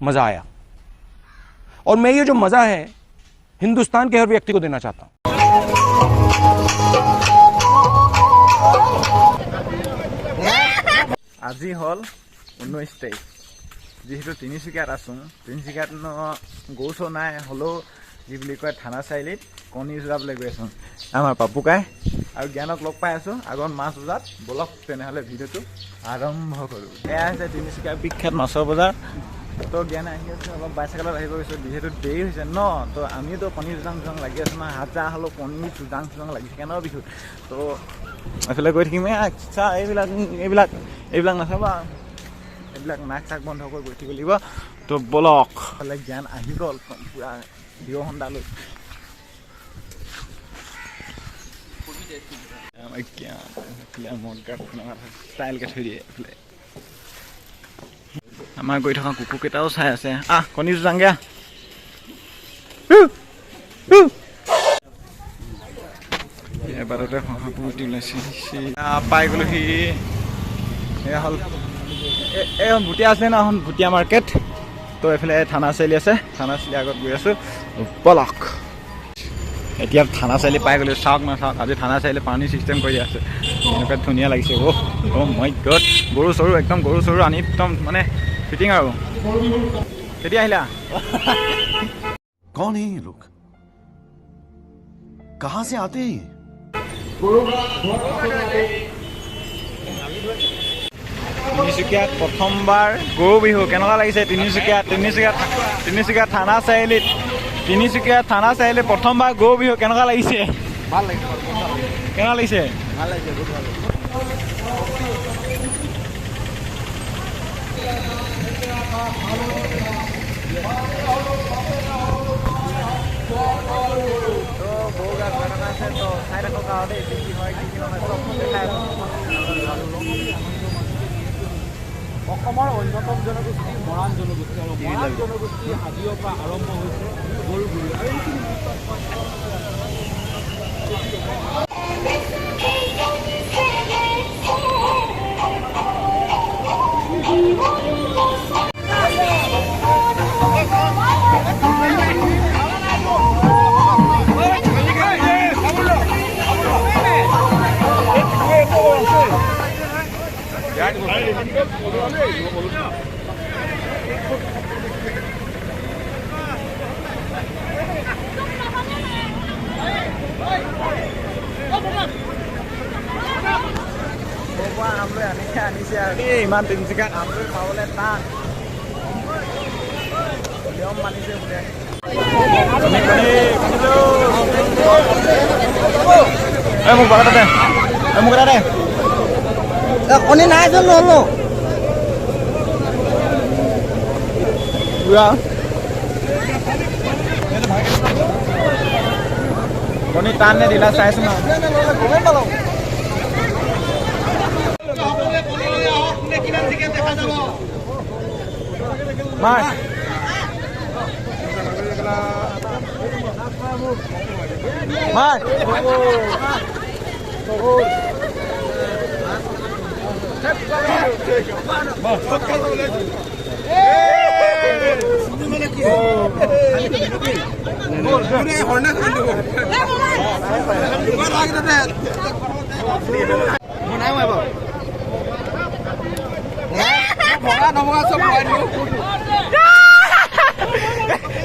मज़ा आया और मैं ये जो मज़ा है हिंदुस्तान के हर व्यक्ति को देना चाहता हूँ। আজি হ'ল 19 তাৰিখ। যিহেতু তিনিচুকীয়াত আছোঁ, তিনিচুকীয়াত ন গৰু চৰু নাই, হ'লেও কি বুলি কয়, থানা চাৰিআলিত কণী যুঁজাবলৈ গৈ আছোঁ। আমাৰ পাপুকাই আৰু জ্ঞানক লগ পাই আছোঁ আগত মাছ বজাত। ব'লক তেনেহ'লে, ভিডিঅ'টো আৰম্ভ কৰোঁ। এয়া হৈছে তিনিচুকীয়াৰ বিখ্যাত মাছৰ বজাৰ। তো জ্ঞান আহি আছে, অলপ বাইচাইকেলত আহিব গৈছোঁ, যিহেতু দেৰি হৈছে ন। তো আমিওতো কণী যুঁজাং যুঁজাং লাগি আছোঁ ন, হাজাৰ হ'লেও কণী যুঁজাং যুঁজাং লাগি থাকে ন বিহুত। তো এইফালে গৈ থাকিম। এই আচ্ছা, এইবিলাক এইবিলাক এইবিলাক নাচাবা, এইবিলাক নাক চাক বন্ধ কৰি গৈ থাকিব লাগিব। তো ব'লক। ফালে জ্ঞান আহি গ'ল পূৰা হিৰ' হণ্ডা লৈ। আমাৰ জ্ঞান এইফালে ষ্টাইলকৈ থৈ দিয়ে। এইফালে আমাৰ গৈ থকা কুকুৰকেইটাও চাই আছে। আহ, কণী যুঁজাংগে আহ। উ, উ। এবাৰতে শহাপহু ওলাইছে। পাই গ'লোহি। এয়া হ'ল এইখন ভুটীয়া আছে ন, এখন ভুটীয়া মাৰ্কেট। তো এইফালে থানা চাৰিআলি আছে, থানা চাৰিআলি আগত গৈ আছোঁ। ব'লক। এতিয়া থানা চাৰিআলি পাই গ'লো। চাওক না চাওক, আজি থানা চাৰিআলি পানী চিষ্টেম কৰি আছে। এনেকুৱা ধুনীয়া লাগিছে। অ' অ' মাই গড, গৰু চৰু একদম, গৰু চৰু আনি একদম মানে ফিটিং। আৰু কেতিয়া আহিলা? कौन है ये लोग? कहां से आते हैं ये? তিনিচুকীয়াত প্ৰথমবাৰ গৰু বিহু, কেনেকুৱা লাগিছে? তিনিচুকীয়া থানা চাৰিআলিত, তিনিচুকীয়া থানা চাৰিআলিত প্ৰথমবাৰ গৰু বিহু, কেনেকুৱা লাগিছে? ভাল লাগিছে। কেনেকুৱা লাগিছে? ভাল লাগিছে, বহুত ভাল লাগিছে। তো গৰু গা ধুৱাই থকা আছে, তো চাই থাকক আৰু দেই, কি কি হয় কি কি নহয় চব দেখাই আছোঁ। অসমৰ অন্যতম জনগোষ্ঠী মৰাণ জনগোষ্ঠী আৰু মৰাণ জনগোষ্ঠী আজিৰ পৰা আৰম্ভ হৈছে গৰু বিহু আৰু এইখিনি মুহূৰ্তত ক'ৰ পৰা আম লৈ আনিছে আনিছে আৰু এই ইমান তিনিচুকীয়াত আম লৈ পাবলৈ টান, নিয়ম মানিছে বোলে। এই মোক বাগা দে, এই মোক এটা দে। কণী নাই যেন নহ'লো। পুৰা কণী টান নে দিলা চাইছো ন। গমেই পালো। মাৰ মাৰ।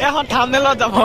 এখন থামনেলত যাব।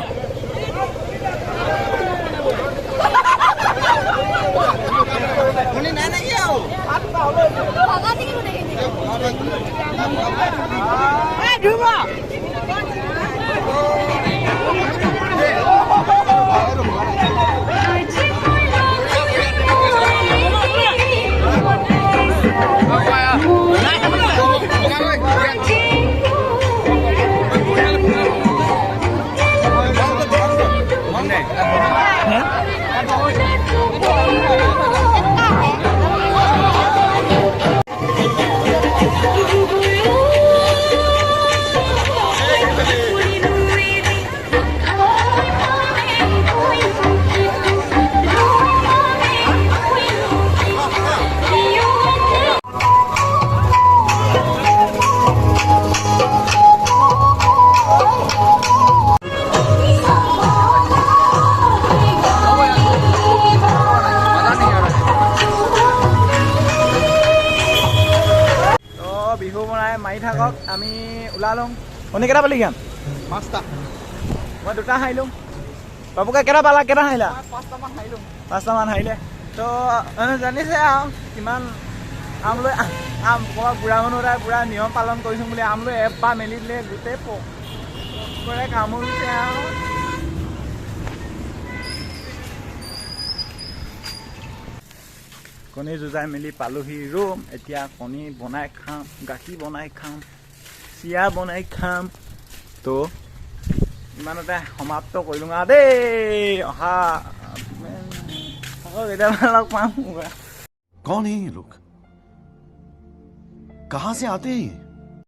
বিহু বনাই মাৰি থাকক, আমি ওলালোঁ। কণী কেইটা পালি জ্ঞান? 5টা। মই 2টা হাৰিলোঁ। বাবুকে কেইটা পালা, কেইটা হাৰিলা? 5টামান হাৰিলোঁ। 5টামান হাৰিলে। তো জানিছে আৰু কিমান আম লৈ আম ক'ৰবাত বুঢ়া মানুহ এটাই পূৰা নিয়ম পালন কৰিছোঁ বুলি আম লৈ এপাহ মেলি দিলে, গোটেই পকৰে কামুৰিছে আৰু। কণী যুঁজাই মেলি পালোহি ৰুম। এতিয়া কণী বনাই খাম, গাখীৰ বনাই খাম, চিৰা বনাই খাম। তো ইমানতে সমাপ্ত কৰিলোঁ আৰু দেই। অহা আকৌ কেতিয়াবা লগ পাম। कौन है ये लोग, कहां से आते हैं ये?